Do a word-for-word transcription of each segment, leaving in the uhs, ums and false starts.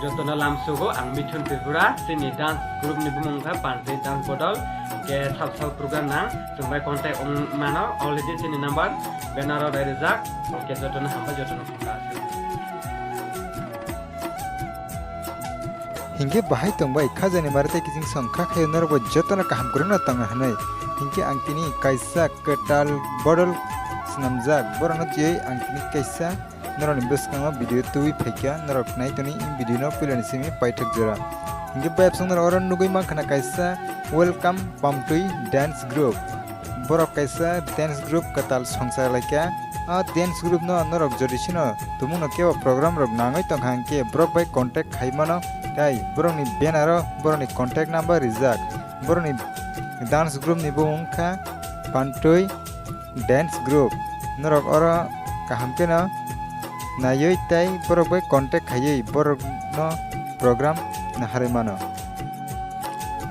Jotono lamsugo ang Mithun Tripura, chini dance group ni bumung kha Pantwi Dance Bodol, ke sal sal program nang, chwng bai contact wng mano, already chini number banner o bai rijak, ke jotono hambai, jotono khungka aswk. Hinkhe bahai tongbai khajani mare tei kiching song kha khayo norokbo jotono kaham kwrwngno tongna hwnwi. Hinkhe ang tini kaisa kwtal bodol swnamjak, borokno twiwi ang tini kaisa norokni bwskango video tubui phaikha, norok nai tongni video no puilani simi paithak jora. Hinkhe bayapsong norok oro nugui mankha na kaisa Welcome Pamtwi Dance Group. Borok kaisa dance group kwtal songchar laikha. A dance group no norok jodi sino tumungno kebo program rok nangwi tongkha hinkhe borok bai contact khai mano, tei borokni banner o borokni contact number rijak. Borokni dance group ni bumung wngkha Pantwi Dance Group. Norok oro kaham kheno naiwi tei borok bai contact khaiwi borokno program naharwi mano.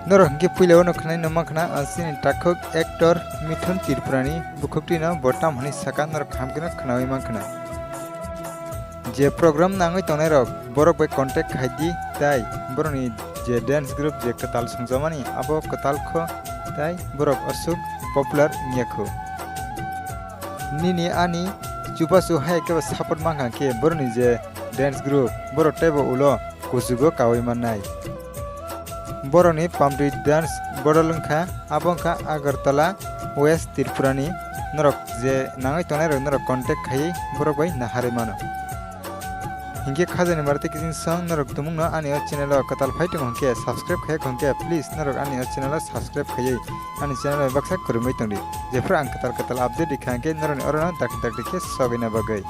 Norok hinkhe puila uano khwnai no mankha na, ah, chini takhuk actor Mithun Tripurani bukhuk twino bo tam hwnwi sakha, norok kaham kheno khwnawi mankha na. Je program nangwi tongnai rok borok bai contact khai di, tai borokni je dance group je kwtal songjakmani abo kwtal kho, tai borok aswk popular wngya kho. Nini ani chubachu hai khe support mankha khe borokni je dance group borok teibo ulo kuchugo kaui mannai. Borokni Pamtwi Dance Bodol wngkha, abo wngkha Agartala, West Tripurani. Norok je nangwi tongnai rok norok contact khaiwi borok bai naharwi mano. Hinkhe khajani mare tei kiching song norok tumungno ani o channel o kwtal phai tongo hinkhe subscribe khaiya hinkhe please norok ani o channel o subscribe khaiwi ani channel bai baksa kwrwngwi tongdi. Jephru ang kwtal kwtal update rikha hinkhe norokni orono dakti dakti khe sogwina bagwi.